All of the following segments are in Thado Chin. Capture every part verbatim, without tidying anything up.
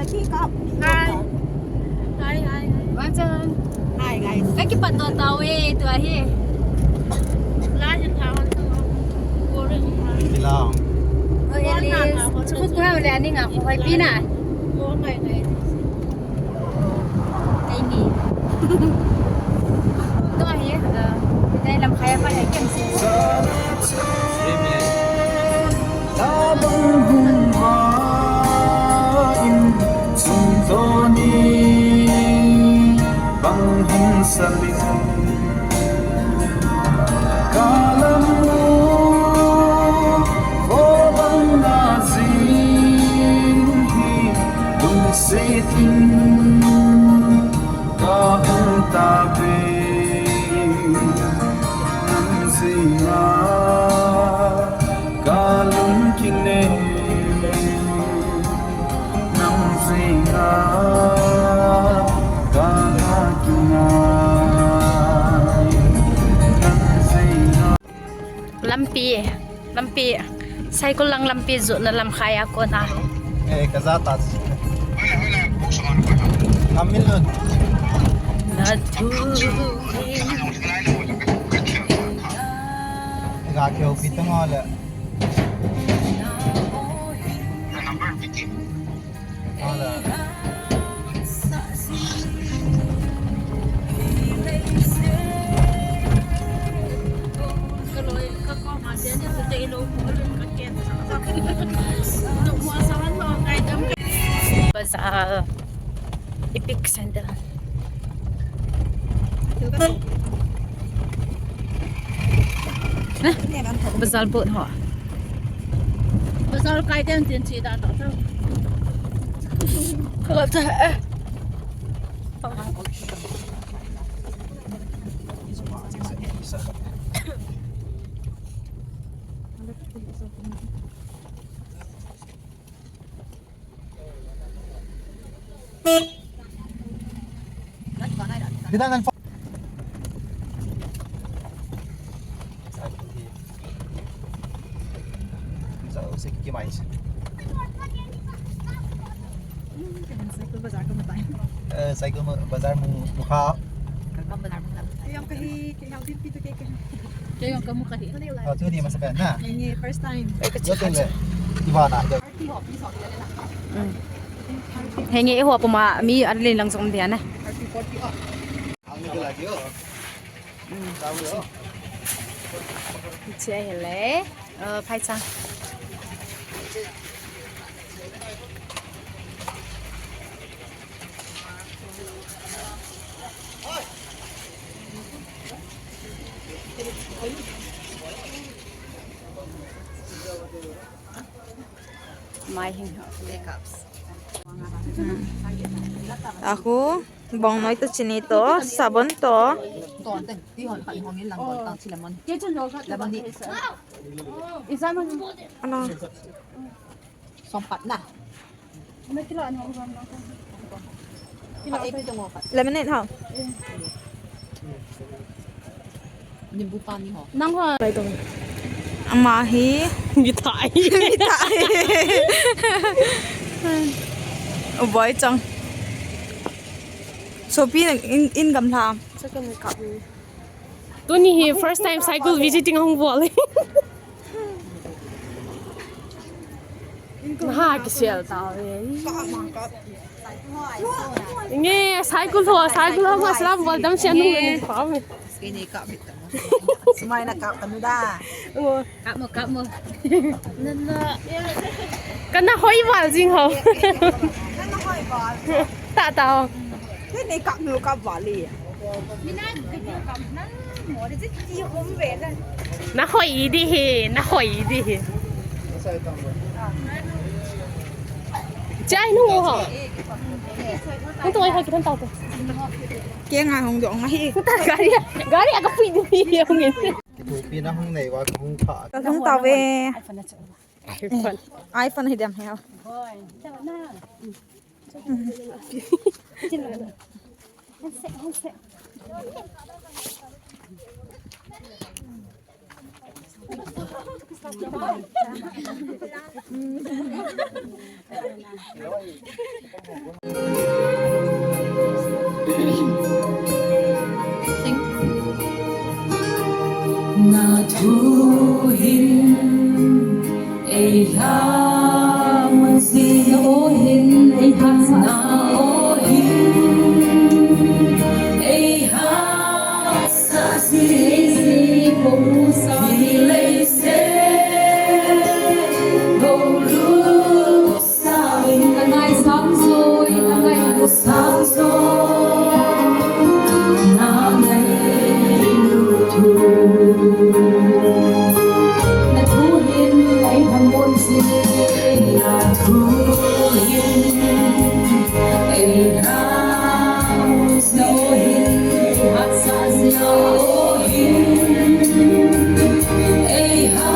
Hi. Hi, hi, hi. Hi, guys. Kakipat to tau e, tua hi. Hello. Oh, Alice. Chuku kuha ule ani nga, kuha pina. Kaini. Tua hi, uh, dai lamkhai a pat hi kem si. Tabang hung va in sung to ni bang hung salin kalam u ko bang na zing hi lungset in ka hung ta ve. Nang zing a ka lung kinei, nang zing a ka na kingai, nang zing a. Lampi, lampi, Saikul lang lampi jotna lamkhai a kona. Eh, ka ja ta. Amin lun. Na tu. Ga kyo pitang ole. Bazaar, Epic Center. Bazaar boat ho. Bazaar kai ten tin chi da ta ta. Ko ta eh. Kita nan. Sa usik ki mais. Saikul bazar ka matai. Eh, Saikul bazar mu mukha. Ka bazar mukha. Kayong kahi, kayong din pito kay kahi. Kayong kamu kahi. Oh, tu ni masa pa na. Ini first time. Yo tu le. Ivana. Henge, eh, ho puma mi arlin lang song dia na. Che hele. Eh, phai chang. Mai hing ho. Makeups. Ahu, bong noi to chini to, sabon to. Ton ten, ti hon khat hong in lang ton tang chi lemon. Lemon ni. Ano? Sompat na. Lemonade ho. Nimbu pani ho. Nang ho. Ama hi. Githai. Githai. Oh boy, chang. Sopi in, in gamla. Second makeup ni. Tuni hi first time Saikul visiting ahung bol. Naha kisel ta ve. Nge, Saikul ho, Saikul ho, salam bol dam sian nung ni pa me. Sumai na kap kanu da. Kap mo, kap mo. Kana hoi val jing ho. Kana hoi val. Ta ta ho. Kei nei kap nu kap vale. Na hoi di hi, na hoi di hi. Chai nu ho. Nang tu ai ho kitan tau tu. Kei ngai hong dong ahi. Ta gari, gari aga pui di hi hong in. Kitu pi na hong nei va hong pha. Ka hong tau ve. iPhone. iPhone hi dem he. Na thu hin ei hla mun si, na o hin ei hla sa, na o hin ei hla sa si, si ko sa hi lei se ko lu. Sa in ka ngai sang soi, ka ngai sang soi. Na ngai lu thu. Na thu hin ei hamun si. Na thu hin ei hamun si. Na o hin ei hla sa si. Na o hin ei hla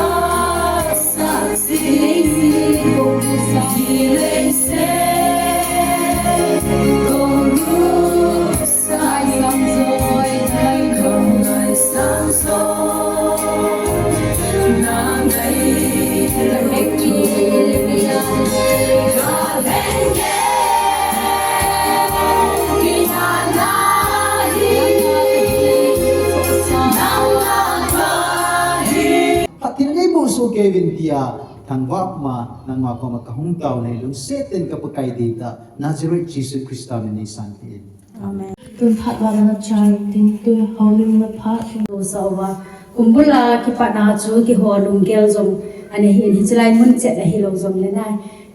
Pathen in eimusah kei uvin tia, thangvah ma, nangma koma kahung tao nei lungset in ka Pakai deitah, Nazareth Jesu Christa min in nei san tin. Amen. Tun phat vana chai tin tu houlim na phat lo sa uva. Kum bula kipatna chu keiho lunggel jong ana hi in, hichelai mun chet ahilou jongle na,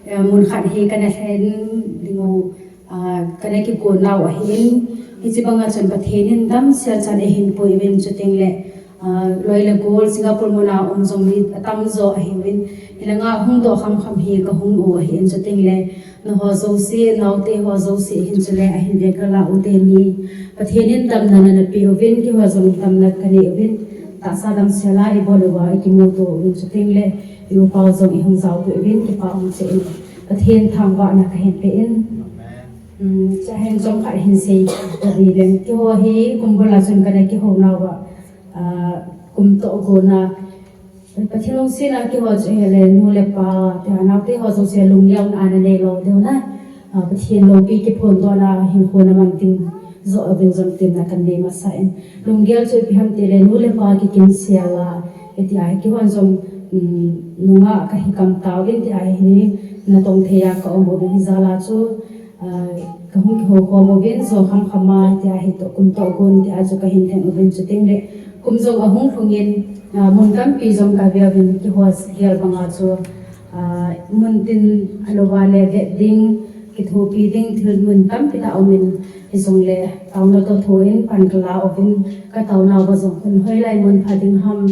eh, mun khat hi kana lhen ding u, ah, kana kikon nau ahi in. Hiche banga chun Pathen in damsel chan eihin pui uvin, chuteng le, ah, loi le gol Singapore muna um jong mi atam jo ahi uvin. Hilanga hung doh kham kham hi kahung u ahi in, chuteng le nangho jouse, naote ho jouse hin chule ahin vekal a u teni Pathen in damna nana pe uvin, keiho jong damna kanei uvin, tahsa damsel a ibol uva ikimuto uvin, chuteng le i-u pau jong ihung jaopeh uvin, kipa um cheh in Pathen thangvahna kahin pe in. Um, chua hin chomkhat hin sei kati leng, keiho hi kum bula chun kana kihou nauva, ah, kum toh gona Pathen lungsetna keiho chu ahile nu le pa, tia naote ho jouse lunglhaina ana nei lou diu na. Ah, Pathen loupi kiphondohna hinkho na man ding joh uvin jong temna kanei masa in. Lunggel chu ipi ham tile nu le pa kikimsel a, hitia hi keihon jong, um, nungah kahi kamtauvin tia hi natong thei a kaum uvin, hijeh a chu, ah, kahung kihou khom uvin, jo kham kham a tia hi toh kum toh gon tia chu kahin lheng uvin, chuteng le kum jong ahung lhung in, ah, mun tampi jong kave uvin, keiho gel banga chu, ah, mun tin alouva le vet ding, kithopi ding thil mun tampi tah aum in, hijongle taona toh thou in pan kala uvin, kataona uva jong hun hoilai mun pha ding ham,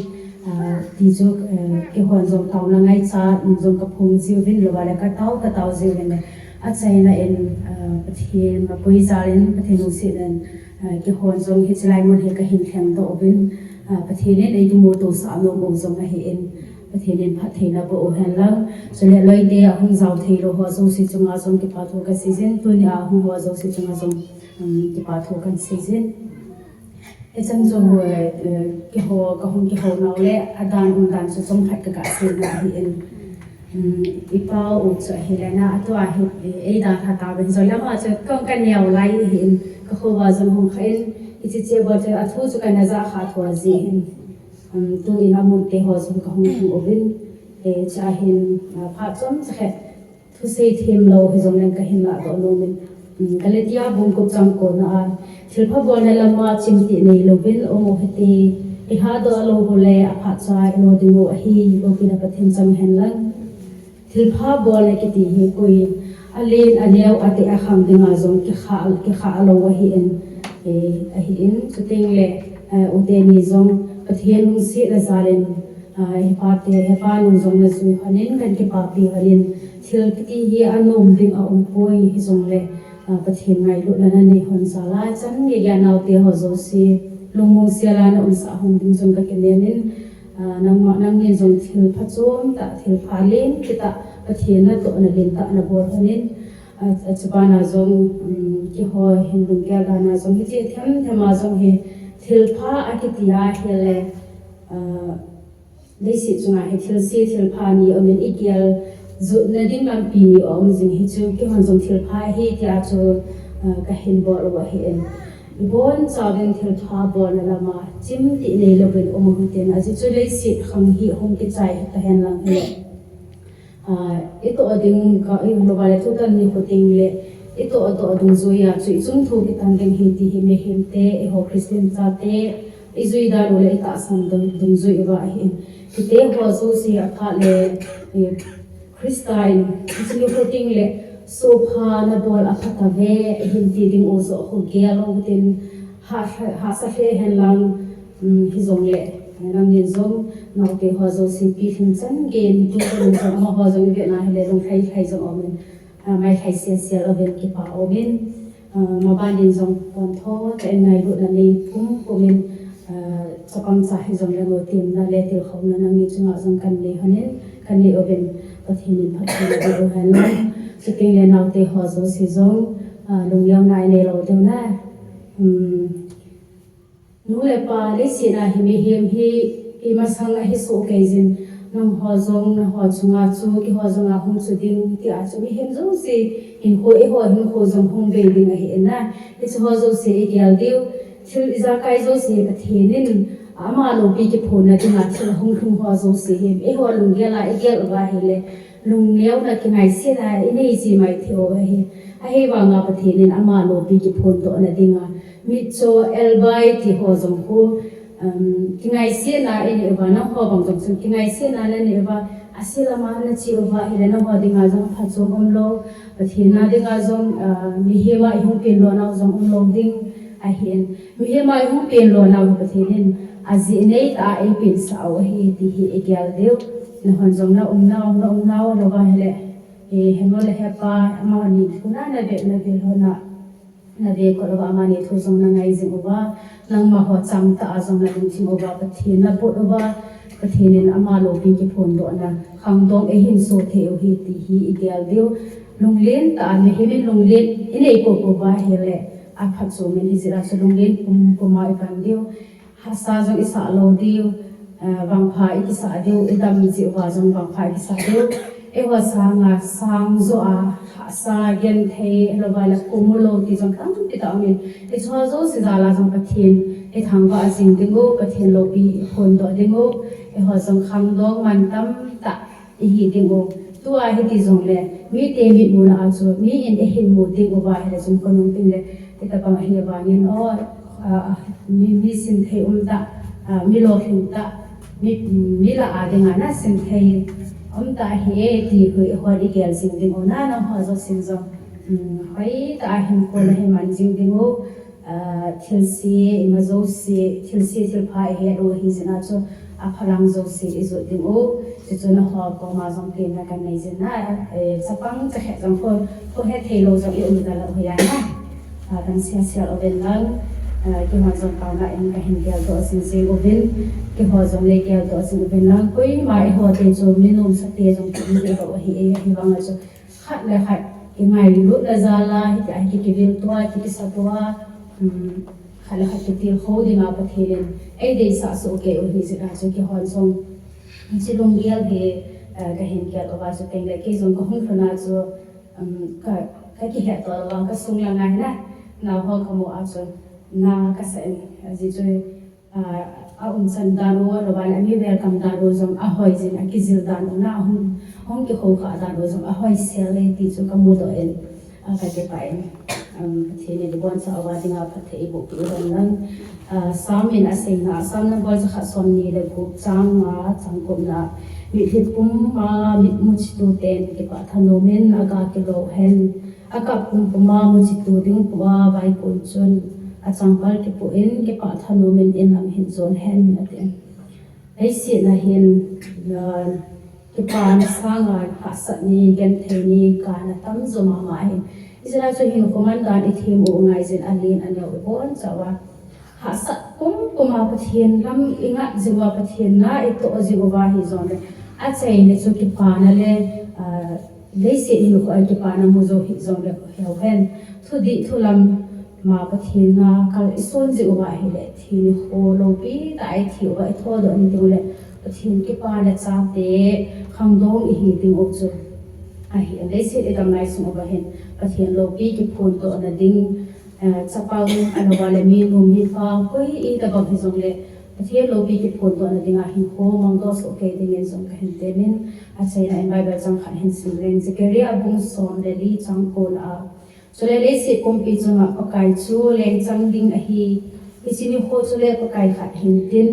ah, ti chu, eh, keihon jong taona ngaicha in jong kaphong jiuvin, louva le katao, katao jiuvin le achaina in, ah, Pathen mapui jal in, Pathen lungsetna in, ah, keihon jong hichelai mun hi kahin lhengdoh uvin, ah, Pathen in eikimutosah nom u jong ahi in, Pathen in phattheina boh u hen lang. Chule loite ahung jao theilou ho jouse chunga jong kipa thu kaseijin, tunia ahung ho jouse chunga jong, um, kipa thu kaseijin. Hichan chu, eh, keiho, kahung kihou nau le adan umdan chu chomkhat kagah seina ahi in. Um, ipau u chu ahile na, atua hi, eh, eidalha tauvin, hijongle ama chu kahung kaneo lai ahi in, kakhouva jong hung kha in, hiche che bol chu athu chu kana jah kha thou jeh in. Um, tuin amun te ho jong kahung hung uvin, eh, chua hin, ah, phat chomcha khat thusei themlou hijongleng kahin lahdoh nomin, um, Galatia bung gup chang kona a, thilpha bolna lama chimtih neilouvin um u hite, ilhadoh lou uleh aphat cha ilo diu ahi, loupina Pathen chang hen lang. Thilpha bolna kiti hi koi, alen aneo, ateh akhang dinga jong kikha, kikha lou ahi in, eh, ahi in, chuteng le, eh, u teni jong Pathen lungsetna jal in, ah, hepa te, hepa nung jong najui lhon in, kakipapi lhon in, thil kiti hi anom ding aumpoi, hijongle, ah, Pathen ngailutna nanei lhon jal a, chan geiya naote ho jouse, lungmong sel a naumsah lhon ding jong kakinem in, ah, nangma, nangin jong thil phachom tah, thil pha len tah, Pathen natohna len tah nabol lhon in, ah, ah, chubana jong, um, keiho hin lunggel dana jong hiche themthem a jong hi thilpha akiti ahile, ah, Leiset chunga hi thilse thilpha ni aumin, igel jotna ding lampi ni aum jing hi chu, keihon jong thilpha ahi tia chu, ah, kahin bol u ahin. Ibonchauvin thilpha bolna lama chimtih neilouvin um u hitin, ajeh chu leiset khang hi hung kichai hitahen lang hile. Ah, itoh ding ka, ilouva le thutan nikho teng le, itoh toh dungjuia chu ichung thu kitan ding ahi ti hi mihemte, eiho Christian chate, ijui dan u le itahsan dungjuiya ahin. Hite ho jouse aphat le, eh, Christa in, hiche nikho teng le, sohpha nabol aphatauve, ahin ti ding u joh khu gel u hitin, ha, hahsa lheh hen lang, um, hijongle, nangin jong, naote ho jouse pilhing chan gei in, tu jong amaho jong ivet na hile, lunglhai lhai jong aumin, ah, mailhai sel sel uvin kipa aumin, ah, maban in jong pontho tah in ngailutna nei pum pum in, ah, chapang cha hijongle, temna le tilkhouna nangni chunga jong kanei lhonin, kanei uvin, Pathen in phatthei naboh u hen lang. Chuteng le naote ho jouse jong, ah, lungneona inei lou diu na. Um, nu le pa, leiset a hi mihem hi, imasang ahi soh kei jin, nangho jong, nangho chunga chu, keiho jong ahung chu ding, tia chu mihem jouse hinkho, eiho hinkho jong hung bei ding ahi in na. Hiche ho jouse igel diu, thil ijakai jouse Pathen in, ama loupi kiphonna dinga thil ahung lhung ho jouse hi, eiho lunggel a igel uva hile, lungneona kingaisetna inei ji mai thei u ahi. Ahivanga Pathen in ama loupi kiphondohna dinga, mitcho elbai ti ho jong khu, um, kingaisetna inei uva, nangho bang jong chun kingaisetna nanei uva, ase lama nache uva hile nangho dinga jong phatchom umlou, Pathen na dinga jong, ah, mihem a ihung pen lonau jong umlou ding ahin. Mihem a ihung pen lonau hi Pathen in ajeh neitah a eipensah u ahi ti hi igel diu. Nahon jong naumnau, naumnau louva hile, eh, henu le hepa, amani thu na, nave, nave lhona, nave kot louva amani thu jong nangai jing uva, nangma ho changtah a jong nalungthim uva, Pathen nabot uva, Pathen in ama loupi kiphondohna khangdong eihin soh thei u ahi ti hi igel diu. Lunglen tah a, mihem in lunglen inei poupou uva hile, aphatchom in hijeh a chu lunglen pum pum a ipan diu. Hahsa jong isah lou diu, ah, vangpha ikisah diu, idam jeh uva jong vangpha ikisah diu. Eiho sanga sang joh a, hahsa genthei, ahilouva le khomu lou ti jong tampi tah aumin. Hicheho jouse jal a jong Pathen ithangvah jing ding u, Pathen loupi iphondoh ding u, eiho jong khangdong mantam tah ihi ding u. Tua hiti jongle, mite mitmuna a chu, mi in eihin mu ding uva hile chun khonung tengle, hitabang ahi vangin, o, ah, mi, mi simthei umtah, ah, mi lolhing tah, mi, mi lah a dinga na simthei umtah ahi e ti hi eihon igel jing ding u na, nangho jousen jong, um, hoitah a hinkho nahin man jing ding u. Ah, thilse, ima jouse, thilse thilpha ihet u ahi jeh a chu, aphalang jouse ijot ding u. Chuchu nangho koma jong temna kanei jin na, eh, chapang chakhat jong kho, kho hethei lou jong ium talou ahi na. Ah, kan sel sel uvin lang, ah, keihon jong taona in kahin geldoh jing jing uvin, keiho jong le geldoh jing uvin lang, koima eiho te chu mi nomsate jong kihi lou ahi e, ahivang a chu, khat le khat, kingailutna jal a, hiti a, ki, kivil tua, ki, kisah tua, um, khat le khat kitilkhou dinga Pathen in eideisah soh kei u ahi jeh a chu keihon jong, hiche lunggel hi, eh, kahin gel uva chu tengle kei jong kahung lhun a chu, um, ka, kakihetto louva, kasung langa hin na, naho kamu a chu, na kasah in, ajeh chu, ah, aumchan dan u, ahilouva le, ami welcome dan u jong ahoi jin, akijil dan u na, ahung, ahung kikhoukhah dan u jong ahoi sel e ti chu kamudoh in, ah, kakipah in, um, Pathen in ibonchauva dinga phatthei eibohpeh u hen lang. Ah, Psalm in aseina, Psalm number jakhat somni le gup, chang nga, chang gup na, mitlhi puma mitmu chetu ten kipah thanom in aga kilou hen, akap pumpuma muchetu ding pua vaikun chun, achangkal kipoh in, kipah thanom in, in lam hin jon hen, ati. Leiset a hin, ah, kipana sanga hahsat ni, genthei ni, kana tamjo mama ahin. Hijeh a chu hinkho mandan ithem u ngai jin, alen aneo ibonchauva, hahsat pumpuma Pathen lam ingat jing uva, Pathen na itoh jing uva hijongle, achaina chu kipana le, ah, leiset hinkho a kipana mu jou hijongle, heu hen. Thudih thulam ma Pathen na kal ison jing uva ahile, thi nikho loupi tah a ithi uva, ithodoh ni diu le, Pathen kipana chate khangdong ihi ding u chu ahi. Leiset idam lai sung uva hin Pathen loupi kiphondohna ding, eh, chapang ahilouleh mi nu mi pa koi itobang hijongle Pathen loupi kiphondohna dinga hinkho mangdoh soh kei dingin jong kahin temin, achaina in Bible chang khat hin sim leng, Zechariah bung som le li chang ko na a. Chule leiset pumpi chunga Pakai chu lengchang ding ahi. Hiche nikho chule Pakai khat hintin,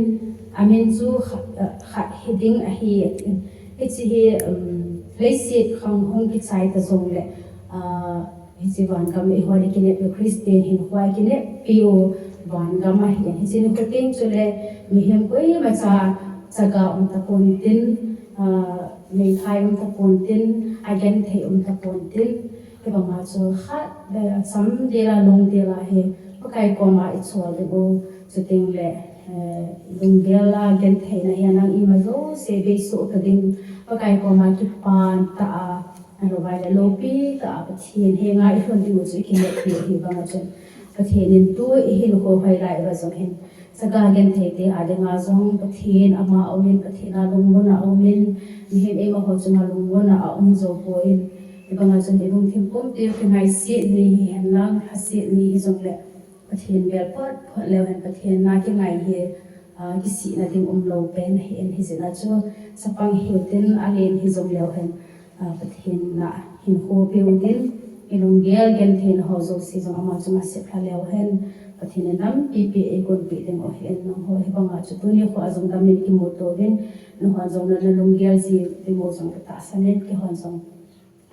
amin chu khat, eh, khat hiding ahi, atin. Hiche hi, um, leiset khang hung kichai ta jongle, ah, hiche vangam eiho ikineppiu Christian hinkho ikineppiu vangam ahi. Hiche nikho teng chule mihem koimacha chaga um tapon tin, ah, meithai um tapon tin, agenthei um tapon tin. Hibanga chu khat, eh, cham dela, lung dela hi Pakai koma ichol ding u, chuteng le, eh, lunggel a gentheina hi nang ima jouse beisoh ta ding, Pakai koma kipan tah a, ahilouleh loupi tah a Pathen henga ilhun ding u chu ikineppiu ahi banga chun Pathen in tu ihinkho hoilai uva jong hin chaga genthei te adinga jong Pathen ama aumin, Pathen a lungmonna aumin, mihem eimaho chunga lungmonna aum jou poi. Hibanga chun ilungthim pumpi u kingaisih ni hihen lang, lhaset ni hijongle Pathen bel phot phot leu hen Pathen na kingai hi, ah, kisihna ding umlou pen ahin, hijeh a chu chapang hiu tin alen hijong leu hen, ah, Pathen na hinkho peu din, ilunggel gentheina ho jouse jong ama chunga seplha leu hen, Pathen in nampipi eigonpeh ding u ahin, nangho hibanga chu tuni kho a jong damin kimuto uvin, nanghon jong nalunggel ji ding u jong katahsan in, keihon jong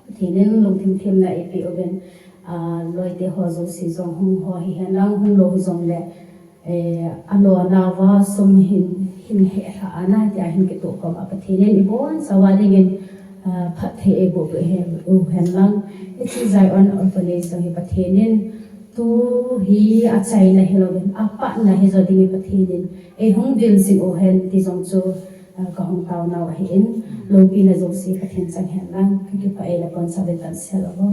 Pathen in lungthim themna eipeh uvin, ah, loite ho jouse jong hung ho hihen lang hung lou hijongle, eh, alona uva sum hin, hin hehsa ana tia hin kitoh khom a Pathen in ibonchauva dingin, ah, phatthei eiboh peh uhen lang. Hiche Zion Orphanage jong hi Pathen in tu hi achaina hilouvin, apatna hijo dingin Pathen in eihung vil jing uhen ti jong chu, ah, kahung taonau ahin, loupina jouse Pathen chang hen lang, kakipah e, naponchauvin damsel o.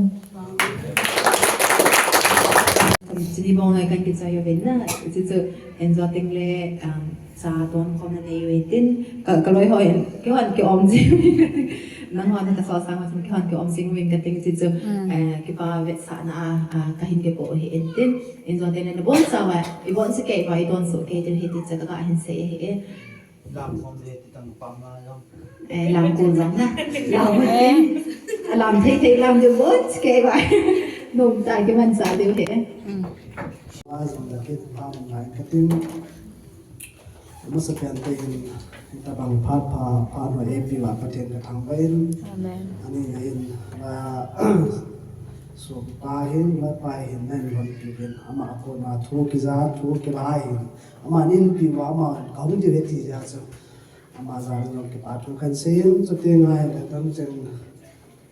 Chuni bong lai kan kichai uvin na, chuchu enjoy teng le, um, cha ton khomna nei uvin tin, ka, kaloi hon, keihon kium jing uvin. Nanghon kasosang ho chun keihon kium jing uvin kating chuchu, eh, kipa vetsahna a, ah, kahin kipoh u ahin tin, enjoy teng le nabonchauva, iboncha kei uva, idonsoh kei diu ahi ti chu kaga hin sei ahi. Lam khom le ti tang pam na jong. Eh, lam ko jong na. Lam. Eh. Lam thei thei lam diu bon, kei uva. Nom tah kimanchah diu ahi. Mm. Wa jong le kei pam ngai katin. Masapen te in, tabang phat pha, phat ho eipeuva Pathen kathangvah in. Amen. Ani in, ah, sopi pa hin, loipa hin, nahin lonpi uvin. Ama koma thu kija, thu kila hin. Ama in peuva, ama kahung diu ahi ti jeh a chu. Ama jal in jong kipa thu kahin seiyin, chuteng le dang cheng,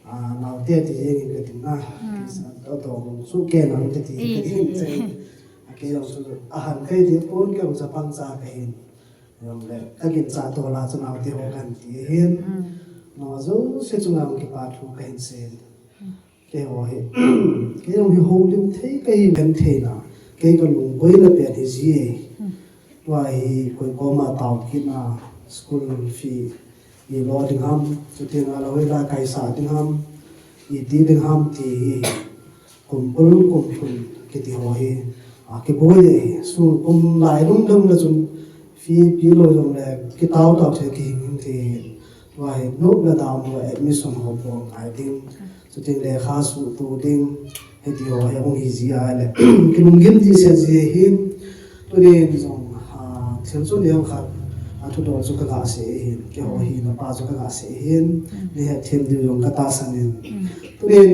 ah, naote ti jeng in katin na. Mm. Kisa, to to, su ke nang te ti, eh, katin cheng. Akei jong chu, ahan kei ti pon kei jong chapang cha kahin. Jong le, kaginchat to la chu naote ho kahin ti hin. Mm. Nangho jouse chunga jong kipa thu kahin seiyin. Keiho hi, kei jong hi houlim thei kahi, gentheina, kei kalungboina pen hi ji e. Tua hi koi koma tao kit na, school fee, ilo ding ham, chuteng le hoilai kaisah ding ham, iti ding ham ti hi, kum bul kum thum kiti ho hi, a, kiboi e, school kum lai lungdam le chun, fee pe lou jongle, kitao tao thei kihing hing thei hin. Tua hi nop le dam ho admission ho bol ngai ding. Chuteng le lekha suhtoh ding. Hiti ho hi hung hi ji ahile. Kinunggim ding se ji hin. Tunin jong, ah, thil chu neo khat. A thudol chu kaga sei hin. Keiho hina pa chu kaga sei hin. Nei hetthem diu jong katahsan in. Tunin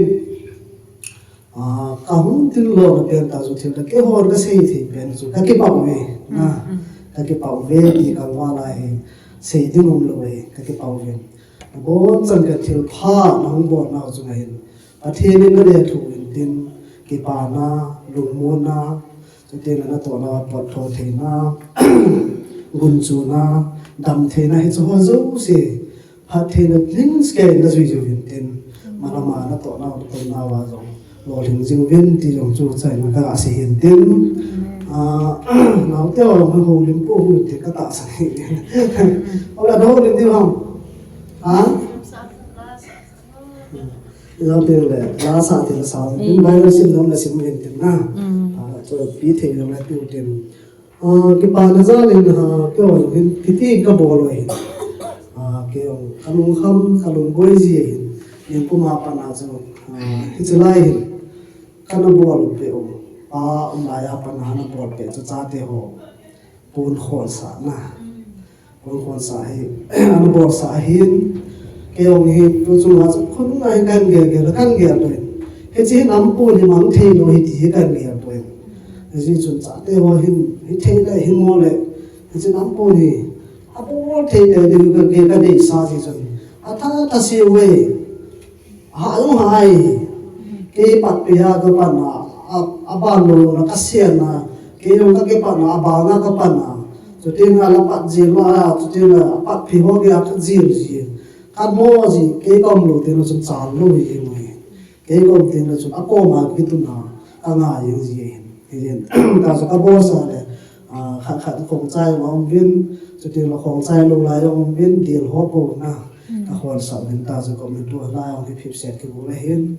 Ah, kahung tillouna pen tah chu thil tah, keihon kasei thei pen chu, kakipah uve, na, kakipah uve, ti kaval a hi, sei ding umlou e, kakipah uve. Abonchan kathilpha, nahung bolnau chunga hin, Pathen in nalethuh uvin tin, kipana, lungmonna, chuteng le natohna, pottho theina, gunchuna, damtheina, hiche ho jouse, Phattheina ding seh kei najui jiu vin tin, malama natohnau, napohnau a jong, Lolhing jing uvin ti jong chu chaina ka sei hin tin. Ah, naote ho jong houlim pou hite ka tahsan hi. Hola, houlim diu ham? Ha? Jong tin le, la sa tin sa. Tin Bible sim nom le sim hin tin na. Ah, chu pi thei jong le tiu tin. Ah, kipana jal in, ah, kei jong hin, kiti ka bol u ahin. Ah, kei jong ka lungkham, ka lungboi ji ahin. Nikum a pat a chu, ah, hiche lai hin. Kana bol peh u. Pa um lai a pat a na bol peh chu chate ho. Pon khol sa na. Pon khol sa hi. Ana bol sa ahin. Kei jong hi tu chung a chu khun a hi kan gel gel, kan gel poi. Hiche hi nam pon hi mang thei lou hi ti hi kan gel poi. Hijeh chun chate ho hin, hi thei le, hi mo le, hiche nam pon hi, abol thei le, diu ka, ka, ka deisah jeh chun. Atha, atha se uve. Ha, jong hai. Kei pat peh a ka pan a, a, aban lou na ka sian a. Kei jong ka kipat na, aban a ka pan a. Chuti na la pat jil ma, chuti na pat peh ho kei a ka jil jil. Ka mo ji, kei ka um lou teng le chun chal lou ji mo. Kei ka um teng le chun akom a kitun a, ka ngai jing ji ahin. Hijeh in, ta chu ka bol sa le, ah, khat khat khongchai jong um uvin, chuti le khongchai lou lai jong um uvin, dil ho pou na. Ka khol sa uvin, ta chu ka um in tu lai jong hi phipset kibol ahin.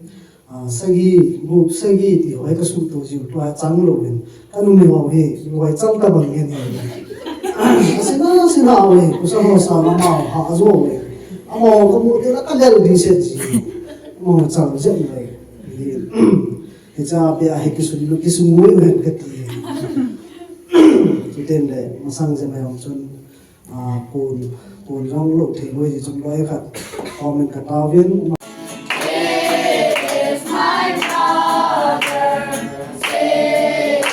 Ah, sagi, gup sagi ti ho hi ka suhto jiu tua chang lou in. Ka numei ho hi, loi chang ta bang ngen hi. Ah, sina, sina ho hi, kusa ho sa ma ma ha jo hi. Amaho ka mu teng le ka lel ding set ji. Amaho chang jet mai. Hi, hicha peh a hi kisun, kisun ngui hen ka ti. Chuteng le, masang jem mai jong chun, ah, kon, kon jong lou thei lou ji chun loi khat. Comment ka tauvin. This is my brother, this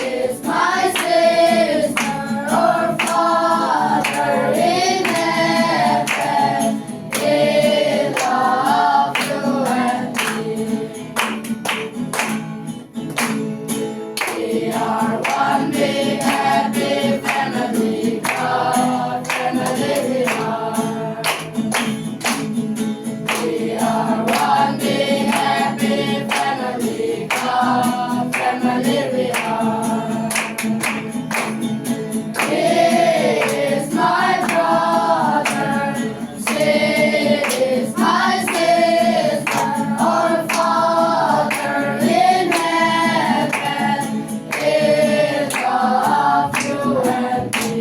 is my sister, our Father in heaven, he loves you and me. We are one big happy family, God family we are. We are one big happy family, God family we are. He is my brother, she is my sister, our Father in heaven is above you and me.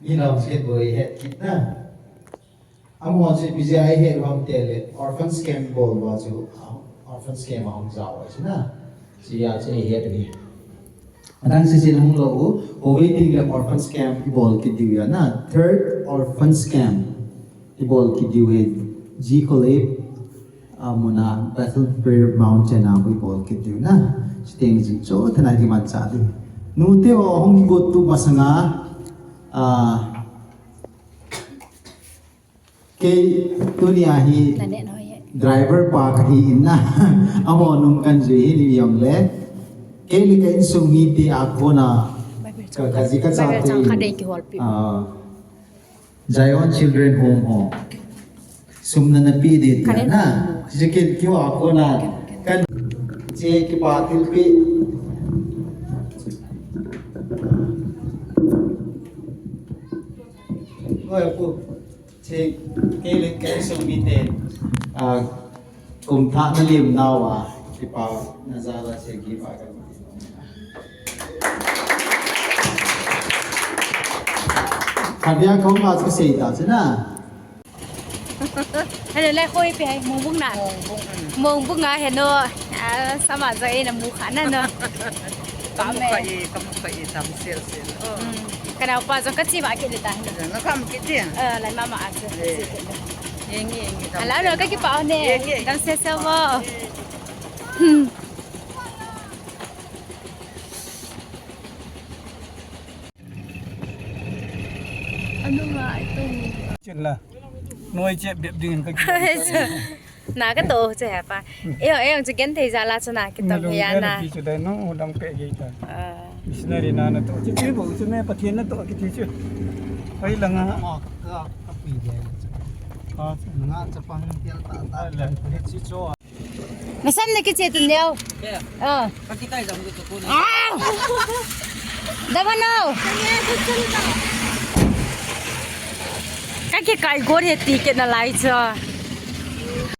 Ni lam se boi het kit na. Amaho chu ipi jeh a ihet u ham tile, orphans camp ibol uva chu, ah, orphans camp a hung jao uva chu na. Chuti a chu ihet u ahi. Adang sese hung lou u, houbung teng le orphans camp ibol kit diu ahi na. Third orphans camp ibol kit diu ahi. G College, ah, mun a Bethel Prayer Mountain a ibol kit diu na. Chuteng jing chu thanai kimanchah diu. Nute ho hung kigot tu masang a, ah, Kei tunia hi driver pa kahi in na. Amaho nung kan jui hi ni jong le. Kei le ka insung mite a kona ka, ka ji ka cha te, ah, Zion Children Home ho. Sum na na pe ding tina. Jacket kio a kona kan che kipa thilpeh. Oi, pu. Che, kei le ka insung mite, ah, kum thah na lim nauva, kipa na jal a che kipa ka. Khatvei a kong ma chu sei ta chu na. Hello, lai khoi pe hai, Mongbung na. Mongbung, mm. Mongbung a heno, ah, sama jong eina mu kha na no. Ka mu kha e, ka mu kha e, tam sel sel. Mm. Ka naopa jong ka che ma kit le ta. Jong na ka mu kit e. Eh, lai mama a che. Eh. Che kit le. Yeng, yeng, tam sel. Ala no, ka kipa ne. Yeng, yeng. Tam sel sel mo. Hmm. Anu ma itu. Chin la. Noi che bep ding ka ki. Na ka to che ha pa. Eyo, eyo, chu gen thei jal a chu na ki to ya na. Pi chu dai no, dang pe ge ta. Ah. Missionary na na to. Chi chi bo chu me Pathen na to ki ti chu. Pai la nga. Ma ka ka pi ge. Nasam na kiche tu neo. Ah. Damano. Kakikai go re ti ke na lai cha.